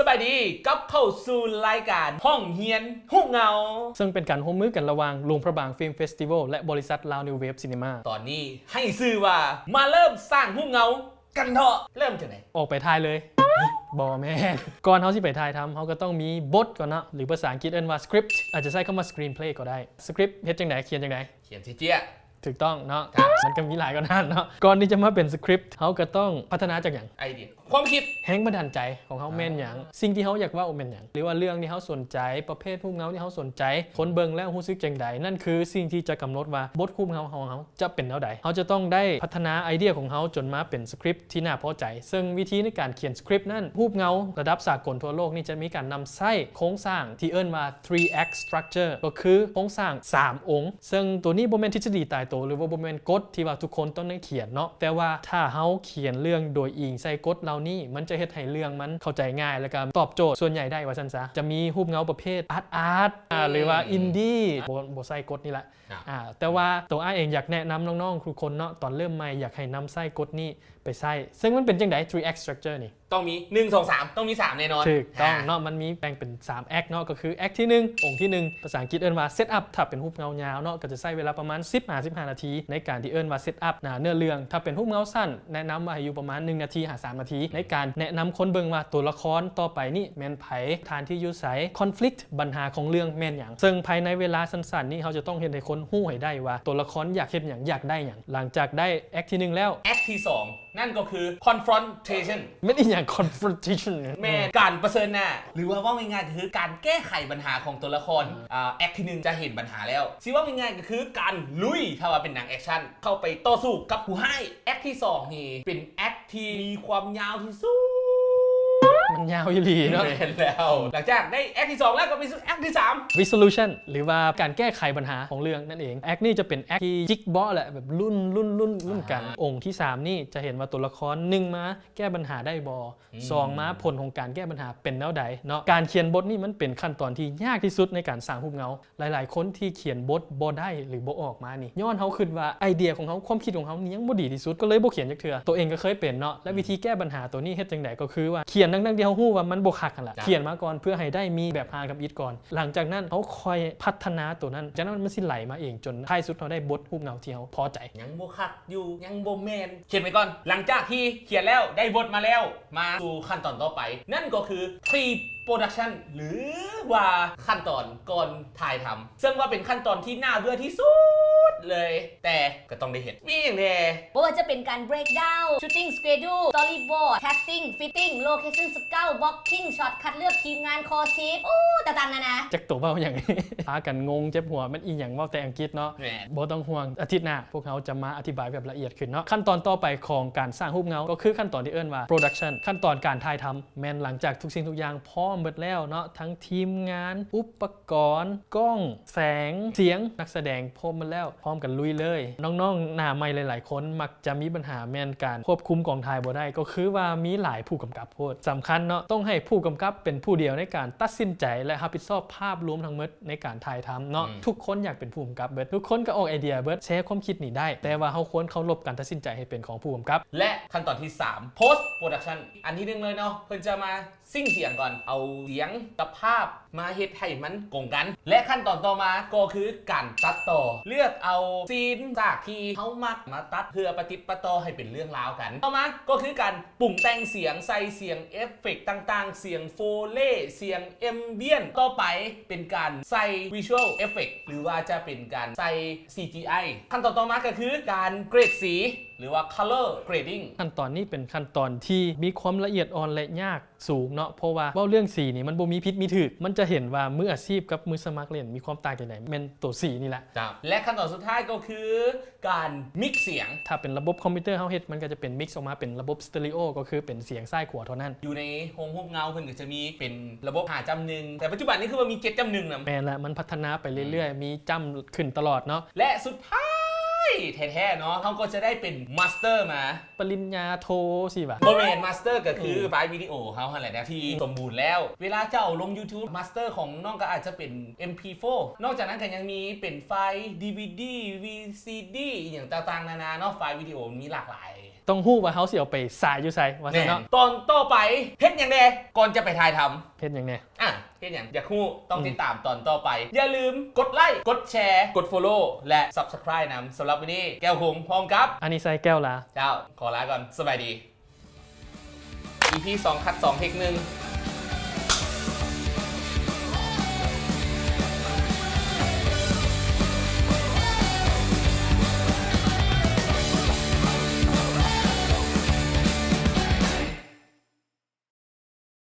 ບາຍດີ ກັບເຂົ້າສູ່ລາຍການຫ້ອງຮຽນຮູ້ເງົາ ເຊິ່ງເປັນການຮ່ວມມືກັນລະຫວ່າງຫຼວງພະບາງ Film Festival ແລະ ບໍລິສັດ Lao New Wave Cinema. ຕອນນີ້ໃຫ້ຊື່ວ່າ ມາເລີ່ມສ້າງຮູ້ເງົາກັນເຖາະ. ເລີ່ມຈັ່ງໃດ? ອອກໄປຖ່າຍເລີຍ. ບໍ່ແມ່ນ. ກ່ອນເຮົາຊິໄປຖ່າຍທຳ ເຮົາກໍຕ້ອງມີບົດກ່ອນເນາະ ຫຼື ພາສາອັງກິດເອີ້ນວ່າ script ອາດຈະໃຊ້ຄຳວ່າ screenplay ກໍໄດ້. Script ເຮັດຈັ່ງໃດ? ຂຽນຈັ່ງໃດ? ຂຽນເຈ້ຍໆ. ຖືກຕ້ອງເນາະ. ມັນກໍມີຫຼາຍກວ່ານັ້ນເນາະ. ກ່ອນທີ່ຈະມາເປັນ script ເຮົາກໍຕ້ອງພັດທະນາຈາກຫຍັງ? ໄອເດຍ ຄວາມຄິດ ແຮງບັນດານໃຈຂອງເຮົາແມ່ນຫຍັງ? ສິ່ງທີ່ເຮົາຢາກເວົ້າແມ່ນຫຍັງ? ຫຼືວ່າເລື່ອງທີ່ເຮົາສົນໃຈ, ປະເພດຮູບເງົາທີ່ເຮົາສົນໃຈ, ຄົນເບິ່ງແລ້ວຮູ້ສຶກຈັ່ງໃດ? ນັ້ນຄືສິ່ງທີ່ຈະກຳນົດວ່າບົດຮູບເງົາຂອງເຮົາຈະເປັນແນວໃດ? ເຮົາຈະຕ້ອງໄດ້ພັດທະນາໄອເດຍຂອງເຮົາຈົນມາເປັນ script ທີ່ໜ້າພໍໃຈ. ເຊິ່ງວິທີໃນການຂຽນ script ນັ້ນ, ຮູບເງົາລະດັບສາກົນທົ່ວໂລກນີ້ຈະມີການນຳໃຊ້ໂຄງສ້າງທີ່ເອີ້ນວ່າ three act structure ກໍຄືໂຄງສ້າງສາມອົງ. ເຊິ່ງໂຕນີ້ບໍ່ແມ່ນທິດສະດີຕາຍໂຕ ຫຼືວ່າບໍ່ແມ່ນກົດທີ່ວ່າທຸກຄົນຕ້ອງໄດ້ຂຽນເນາະ, ແຕ່ວ່າຖ້າເຮົາຂຽນເລື່ອງໂດຍອີງໃສ່ກົດເຫຼົ່ານີ້ ມັນຈະເຮັດໃຫ້ເລື່ອງມັນເຂົ້າໃຈງ່າຍ ແລ້ວກໍຕອບໂຈດສ່ວນໃຫຍ່ໄດ້ວ່າຊັ້ນຊະ. ຈະມີຮູບເງົາປະເພດອາດອາດ ອືມ ຫຼືວ່າອິນດີ້ ບໍ່ ບໍ່ໃສ່ກົດນີ້ລະ. ອ່າ ແຕ່ວ່າໂຕອ້າຍເອງຢາກແນະນຳນ້ອງໆທຸກຄົນເນາະ, ຕອນເລີ່ມໃໝ່ຢາກໃຫ້ນຳໃຊ້ກົດນີ້ໄປໃຊ້. ເຊິ່ງມັນເປັນຈັ່ງໃດ three act structure ນີ້? ຕ້ອງມີ ໜຶ່ງ ສອງ ສາມ ຕ້ອງມີສາມແນ່ນອນ. ຖືກຕ້ອງເນາະ. ອ່າ ມັນມີແບ່ງເປັນສາມ act ເນາະ, ກໍຄື act ທີໜຶ່ງ ອົງທີໜຶ່ງ ພາສາອັງກິດເອີ້ນວ່າ set up. ຖ້າເປັນຮູບເງົາຍາວເນາະ ກໍຈະໃຊ້ເວລາປະມານສິບຫາສິບຫ້ານາທີ ໃນການທີ່ເອີ້ນວ່າ set up ໜ້າເນື້ອເລື່ອງ. ຖ້າເປັນຮູບເງົາສັ້ນ ແນະນຳວ່າໃຫ້ຢູ່ປະມານໜຶ່ງນາທີຫາສາມນາທີ ໃນການແນະນຳຄົນເບິ່ງວ່າຕົວລະຄອນຕໍ່ໄປນີ້ແມ່ນໃຜ, ສະຖານທີ່ຢູ່ໃສ, conflict ບັນຫາຂອງເລື່ອງແມ່ນຫຍັງ. ເຊິ່ງພາຍໃນເວລາສັ້ນໆນີ້ ເຮົາຈະຕ້ອງເຮັດໃຫ້ຄົນຮູ້ໃຫ້ໄດ້ວ່າຕົວລະຄອນຢາກເຮັດຫຍັງ, ຢາກໄດ້ຫຍັງ. ຫຼັງຈາກໄດ້ act ທີໜຶ່ງແລ້ວ act ທີສອງ ນັ້ນກໍຄື confrontation. ແມ່ນອີຫຍັງ confrontation? ແມ່ນການປະເຊີນໜ້າ ຫຼືວ່າເວົ້າງ່າຍໆກໍຄືການແກ້ໄຂບັນຫາຂອງຕົວລະຄອນ. ອ່າ act ທີໜຶ່ງຈະເຫັນບັນຫາແລ້ວ, ຊິເວົ້າງ່າຍໆກໍຄືການລຸຍ, ຖ້າວ່າເປັນໜັງ action ເຂົ້າໄປຕໍ່ສູ້ກັບຜູ້ຮ້າຍ. act ທີສອງນີ້ເປັນ act ທີ່ມີຄວາມຍາວທີ່ສຸດ. ມັນຍາວອີ່ຫຼີເນາະ. ແມ່ນແລ້ວ. ຫຼັງຈາກໄດ້ act ທີສອງແລ້ວ ກໍໄປສູ່ act ທີສາມ resolution ຫຼືວ່າການແກ້ໄຂບັນຫາຂອງເລື່ອງນັ້ນເອງ. act ນີ້ຈະເປັນ act ທີ່ຈິກເບາະແຫຼະ ແບບລຸ້ນໆໆກັນ. ອ່າ ອົງທີສາມນີ້ຈະເຫັນວ່າຕົວລະຄອນ ໜຶ່ງ ມາແກ້ບັນຫາໄດ້ບໍ່, ອືມ ສອງ ມາຜົນຂອງການແກ້ບັນຫາເປັນແນວໃດເນາະ. ການຂຽນບົດນີ້ມັນເປັນຂັ້ນຕອນທີ່ຍາກທີ່ສຸດໃນການສ້າງຮູບເງົາ. ຫຼາຍໆຄົນທີ່ຂຽນບົດບໍ່ໄດ້ ຫຼື ບໍ່ອອກມານີ້ ຍ້ອນເຮົາຄິດວ່າໄອເດຍຂອງເຮົາ, ຄວາມຄິດຂອງເຮົານີ້ຍັງບໍ່ດີທີ່ສຸດ ກໍເລີຍບໍ່ຂຽນຈັກເທື່ອ. ໂຕເອງກໍເຄີຍເປັນເນາະ. ແລະ ອືມ ວິທີແກ້ບັນຫາໂຕນີ້ເຮັດຈັ່ງໃດ? ກໍຄືວ່າຂຽນທັງໆທີ່ເຮົາຮູ້ວ່າມັນບໍ່ຄັກຫັ້ນລະ, ຂຽນມາກ່ອນເພື່ອໃຫ້ໄດ້ມີແບບຮ່າງທຳອິດກ່ອນ. ຫຼັງຈາກນັ້ນເຮົາຄ່ອຍພັດທະນາໂຕນັ້ນ, ຈາກນັ້ນມັນຊິໄຫຼມາເອງ ຈົນທ້າຍສຸດເຮົາໄດ້ບົດຮູບເງົາທີ່ເຮົາພໍໃຈ. ຍັງບໍ່ຄັກຢູ່, ຍັງບໍ່ແມ່ນ, ຂຽນໄປກ່ອນ. ຫຼັງຈາກທີ່ຂຽນແລ້ວ, ໄດ້ບົດມາແລ້ວ, ມາສູ່ຂັ້ນຕອນຕໍ່ໄປ, ນັ້ນກໍຄື pre-production ຫຼືວ່າຂັ້ນຕອນກ່ອນຖ່າຍທຳ, ເຊິ່ງວ່າເປັນຂັ້ນຕອນທີ່ໜ້າເບື່ອທີ່ສຸດເລີຍ, ແຕ່ກໍຕ້ອງໄດ້ເຮັດ. ມີຫຍັງແດ່? ບໍ່ວ່າຈະເປັນການ breakdown, shooting schedule, storyboard, casting, fitting, location scout, blocking shot, ຄັດເລືອກທີມງານ, ຄໍຊິດ, ໂອ້ ຕ່າງໆນານາ. ຈັກໂຕເວົ້າຫຍັງ? ພາກັນງົງເຈັບຫົວ, ແມ່ນອີຫຍັງ? ເວົ້າແຕ່ອັງກິດເນາະ. ແມ່ນ. ບໍ່ຕ້ອງຫ່ວງ, ອາທິດໜ້າພວກເຮົາຈະມາອະທິບາຍແບບລະອຽດຂຶ້ນເນາະ. ຂັ້ນຕອນຕໍ່ໄປຂອງການສ້າງຮູບເງົາ ກໍຄືຂັ້ນຕອນທີ່ເອີ້ນວ່າ production, ຂັ້ນຕອນການຖ່າຍທຳ. ແມ່ນຫຼັງຈາກທຸກສິ່ງທຸກຢ່າງພ້ອມເບິດແລ້ວເນາະ, ທັງທີມງານ, ອຸປະກອນ, ກ້ອງ, ແສງ, ສຽງ, ນັກສະແດງພ້ອມເບິດແລ້ວ, ພ້ອມກັນລຸຍເລີຍ. ນ້ອງໆໜ້າໃໝ່ຫຼາຍໆຄົນມັກຈະມີບັນຫາແມ່ນການຄວບຄຸມກອງຖ່າຍບໍ່ໄດ້, ກໍຄືວ່າມີຫຼາຍຜູ້ກຳກັບໂພດ. ສຳຄັນເນາະ, ຕ້ອງໃຫ້ຜູ້ກຳກັບເປັນຜູ້ດຽວໃນການຕັດສິນໃຈ ແລະ ຮັບຜິດຊອບພາບລວມທັງໝົດໃນການຖ່າຍທຳເນາະ. ອືມ. ທຸກຄົນຢາກເປັນຜູ້ກຳກັບເບິດ, ທຸກຄົນກໍອອກໄອເດຍເບິດ, ແຊຄວາມຄິດນີ້ໄດ້, ແຕ່ວ່າເຮົາຄວນເຄົາລົບການຕັດສິນໃຈໃຫ້ເປັນຂອງຜູ້ກຳກັບ. ແລະ ຂັ້ນຕອນທີສາມ post production. ອັນທີໜຶ່ງເລີຍເນາະ, ເພິ່ນຈະມາ ຊິງສຽງກ່ອນ, ເອົາສຽງກັບພາບມາເຮັດໃຫ້ມັນກົງກັນ ແລະ ຂັ້ນຕອນຕໍ່ມາກໍຄືການຕັດຕໍ່, ເລືອກເອົາຊີນຈາກທີ່ເຮົາມັກມາຕັດເພື່ອປະຕິດປະຕໍ່ໃຫ້ເປັນເລື່ອງລາວກັນ. ຕໍ່ມາກໍຄືການປຸງແຕ່ງສຽງ, ໃສ່ສຽງເອຟເຟັກຕ່າງໆ, ສຽງໂຟເລ, ສຽງແອມບຽນ. ຕໍ່ໄປເປັນການໃສ່ວິຊວລເອຟເຟັກ ຫຼືວ່າຈະເປັນການໃສ່ຊີຈີໄອ. ຂັ້ນຕອນຕໍ່ມາກໍຄືການເກຣດສີ ຫຼືວ່າ color grading. ຂັ້ນຕອນນີ້ເປັນຂັ້ນຕອນທີ່ມີຄວາມລະອຽດອ່ອນ ແລະ ຍາກ ສູງເນາະ, ເພາະວ່າເວົ້າເລື່ອງສີນີ້ມັນບໍ່ມີຜິດມີຖືກ, ມັນຈະເຫັນວ່າມືອາຊີບກັບມືສະໝັກຫຼິ້ນມີຄວາມຕ່າງຈັ່ງໃດ, ແມ່ນໂຕສີນີ້ແຫຼະ. ເຈົ້າ. ແລະ ຂັ້ນຕອນສຸດທ້າຍກໍຄືການມິກສຽງ. ຖ້າເປັນລະບົບຄອມພິວເຕີເຮົາເຮັດ, ມັນກໍຈະເປັນມິກອອກມາເປັນລະບົບສະເຕີຣີໂອ, ກໍຄືເປັນສຽງຊ້າຍຂວາເທົ່ານັ້ນ. ຢູ່ໃນໂຮງຮູບເງົາເພິ່ນກໍຈະມີເປັນລະບົບຫ້າຈ້ຳໜຶ່ງ, ແຕ່ປັດຈຸບັນນີ້ຄືວ່າມີເຈັດຈ້ຳໜຶ່ງນຳ. ແມ່ນລະ, ມັນພັດທະນາໄປເລື້ອຍໆ, ອືມ ມີຈ້ຳຂຶ້ນຕະຫຼອດເນາະ. ແລະ ສຸດທ້າຍແທ້ໆເນາະ, ເຮົາກໍຈະໄດ້ເປັນມາສເຕີມາ. ປະລິນຍາໂທຊີ້ຫວາ? ບໍ່ແມ່ນ, ມາສເຕີກໍຄື ເອີ ໄຟລ໌ວິດີໂອເຮົາຫັ້ນແຫຼະນະ ທີ່ສົມບູນແລ້ວ. ເວລາເຈົ້າເອົາລົງ YouTube ມາສເຕີຂອງນ້ອງກໍອາດຈະເປັນ ເອັມພີໂຟ. ນອກຈາກນັ້ນກໍຍັງມີເປັນໄຟລ໌ ດີວີດີ ວີຊີດີ ອີ່ຫຍັງຕ່າງໆນານາເນາະ, ໄຟລ໌ວິດີໂອມັນມີຫຼາກຫຼາຍ. ຕ້ອງຮູ້ວ່າເຮົາຊິເອົາໄປສາຍຢູ່ໃສວ່າຊັ້ນເນາະ. ແມ່ນ. ຕອນຕໍ່ໄປເຮັດຫຍັງແດ່? ກ່ອນຈະໄປຖ່າຍທຳ ເຮັດຫຍັງແດ່? ອ່ະ ເຮັດຫຍັງ? ຢາກຮູ້? ຕ້ອງ ອືມ ຕິດຕາມຕອນຕໍ່ໄປ. ຢ່າລືມກົດໄລ ກົດແຊ ກົດ follow ແລະ subscribe ນຳ. ສຳລັບມື້ນີ້ ແກ້ວຄົງພ້ອມກັບ ອານິໄຊ ແກ້ວລາ ເຈົ້າ ຂໍລາກ່ອນ. ສະບາຍດີ. ອີພີສອງ ຄັດສອງ ເທກໜຶ່ງ